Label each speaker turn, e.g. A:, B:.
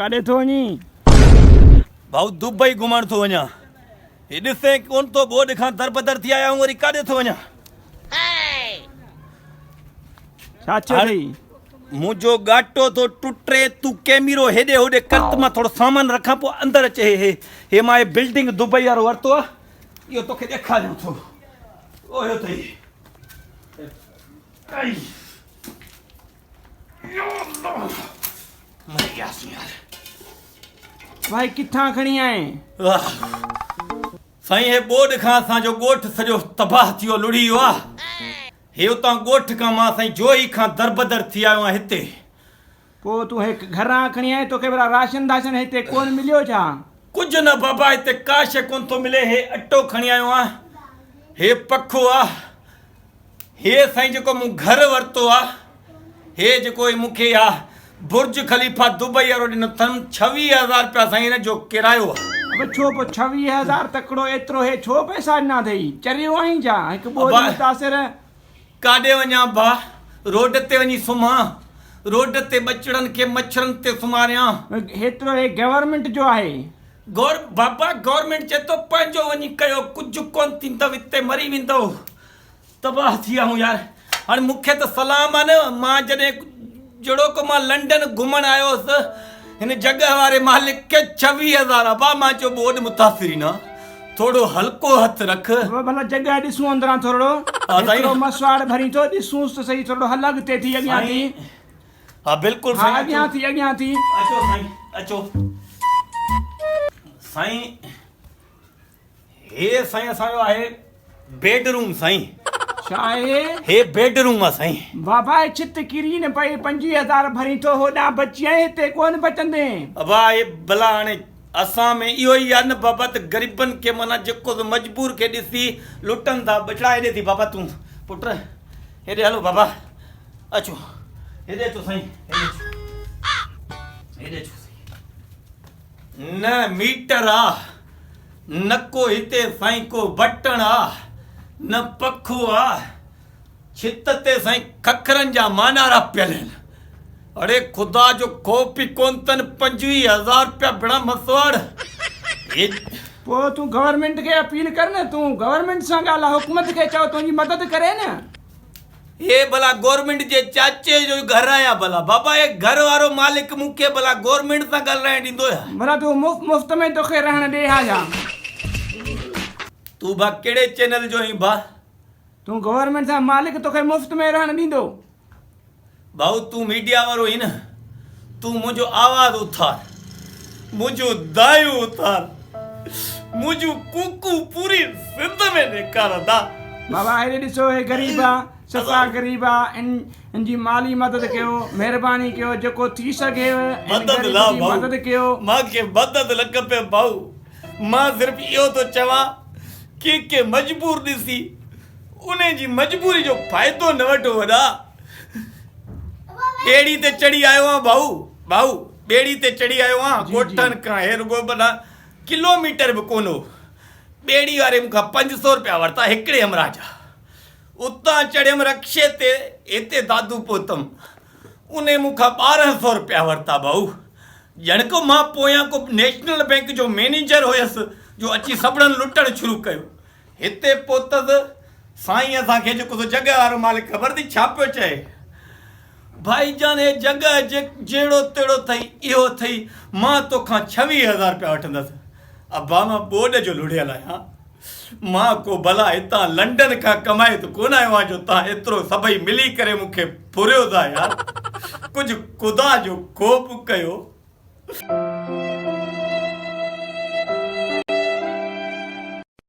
A: ڪاڏي ٿو وڃين؟
B: ڀائو دبئي گهمڻ ٿو وڃان. هي ڏسين ڪونه ٿو ٻوڏ کان دربدر ٿي آيا آهيون وري ڪاڏي ٿو وڃان.
A: ڇا ٿيو اٿئي؟
B: منهنجو ڳاٽو ٿو ٽٽي تون ڪيميرو هيڏي هوڏي ڪر ته مان ٿورو سامان رکان پوء اندر اچ هي هي هي مان هي بلڊنگ دبئي وارو ورتو آهي اهو توکي ڏيکاريان ٿو اهو اٿئي. مري وياسين يار.
A: ڀائي ڪٿان کڻي آئين؟
B: سائين هي ٻوڏ کان اسان جو ڳوٺ سڄو تباهه ٿي ويو لڙهي ويو آ. هي اتان ڳوٺ کان مان سائين جوهي کان دربدر ٿي آيو آهيان هتي.
A: پوء تون هي گهران کڻي آئين توکي ڀلا راشن داشن هتي ڪونه مليو ڇا؟
B: ڪجهه نه بابا هتي ڪا شيء ڪونه ٿو ملي هي اٽو کڻي آيو آهيان هي پکو آ. هي سائين جيڪو مون گهر ورتو آ هي جيڪو هي مون کي آ برج خليفه دبئي وارو ڏنو اٿم ڇويهه هزار رپيا سائين هن جو ڪرايو آ.
A: ابي ڇو پوء ڇويهه هزار تڪڙو ايترو هي ڇو پئسا ڏنا اٿئي چريو آهين ڇا هڪ ٻوڏ متاثر.
B: ڪاڏي وڃان ڀا روڊ تي وڃي سمهان روڊ تي ٻچڙن کي مڇرن تي سمهاريان.
A: هيترو هي گورنمينٽ جو آهي.
B: گور بابا گورنمينٽ چئي ٿو پنهنجو وڃي ڪيو ڪجهه ڪونه ٿيندو هتي مري ويندو. تباهه ٿي ويا آهيون يار هاڻي مون کي ته سلام آ نه مان جڏهن جهڙوڪ مان لنڊن گهمڻ آيو هوس هن جڳهه واري مالڪ کي ڇويهه هزار ابا مان چيو ٻوڏ متاثرين آ ٿورو هلڪو هٿ رک.
A: بابا ڀلا جڳهه ڏسون اندران ٿورڙو هيترو مسواڙ ڀرين ٿو ڏسونس ته سهي ٿورڙو هل اڳتي ٿي اڳيان ٿي.
B: ها بلڪل سائين
A: ها اڳيان ٿي اڳيان ٿي.
B: اچو سائين اچو سائين. هي سائين اسان جو آهي بيڊ روم سائين.
A: ڇا آهي؟
B: هي بيڊ روم آ سائين.
A: بابا هي ڇت ڪري نه پئي 25 هزار ڀرين ٿو هوڏانهن بچي آهين هتي ڪونه بچندين.
B: ابا هي بلا هاڻي اسان ۾ اهو ئي آ نه بابا ته غريبن کي معنيٰ جيڪو به مجبور کي ڏسي لٽن ٿا ٻچڙا هيڏي ٿي بابا تون پٽ هيڏي هلو بابا اچو هيڏي اچو سائين هيڏي اچو هيڏي اچو سائين. نه ميٽر آ نه ڪو هتي سائين ڪو بٽڻ آ نه پکو آ ڇت تي سائين ککرن جا مانارا پيل آهن اڙي خدا جو خوف ئي ڪون تن 25 هزار رپيا بنا مسواڙ هي.
A: پوء تون گورنمينٽ کي اپيل ڪر نه تون گورنمينٽ سان ڳالهاء حڪومت کي چئو تنهنجي مدد ڪري نه.
B: هي ڀلا گورنمينٽ جي چاچي جو گهر آهيان ڀلا بابا هي گهر وارو مالڪ مون کي ڀلا گورنمينٽ سان ڳالهرائڻ ڏيندو يا.
A: ڀلا تون مفت مفت ۾ توکي رهڻ ڏي ها يا.
B: تون ڀا ڪهڙي چينل جو آهين ڀا.
A: تون گورنمينٽ سان مالڪ توکي مفت ۾ رهڻ ڏيندو.
B: ڀائو تون ميڊيا وارو آهين نه تون منهنجو آواز اٿار منهنجون دانهيون اٿار منهنجون ڪوڪون پوري سنڌ ۾ ڏيکار ادا.
A: بابا هيڏي ڏسو هي غريب آ صفا غريب آ ان جي مالي مدد ڪيو مهرباني ڪيو جيڪو ٿي سگهيو ان
B: مدد
A: غريب
B: لا
A: جي
B: ڀائو
A: مدد ڪيو.
B: مان کي مدد نه کپي ڀائو مان صرف اهو ٿو چوان ڪنهن کي مجبور ڏسي انهي جي مجبوري جو فائدو نه وٺو وڏا. ٻيڙي تي چڙهي آيو آهيان ڀائو ڀائو ٻيڙي تي چڙهي آيو آهيان ڳوٺن کان هي رڳو ڀلا ڪلو ميٽر به ڪونه هو ٻيڙي واري مون کان 500 روپيا ورتا هڪڙي همراهه جا اتان چڙهيم رڪشي تي هتي دادو پهتم انهي مون کان 1200 روپيا ورتا ڀائو ڄڻ ڪو مان پويان ڪو نيشنل بئنڪ جو مئنيجر هيس جو اچي سڀڙن لٽڻ شروع ڪيو هتي پهتس، سائين اسان کي جيڪو سو جڳهه وارو مالڪ خبر اٿئي ڇا پيو چئي؟ ڀائي جان هي جڳهه جهڙو تهڙو اٿئي اهو اٿئي، مان توکان ڇويهه هزار رپيا وٺندس. ابا مان ٻوڏ جو لڙهيل آهيان، مان ڪو ڀلا هتان لنڊن کان ڪمائي ته ڪونه آيو آهيان جو توهان ايترو سڀئي ملي ڪري مون کي ڦريو ٿا يار، ڪجهه خدا جو خوف ڪيو.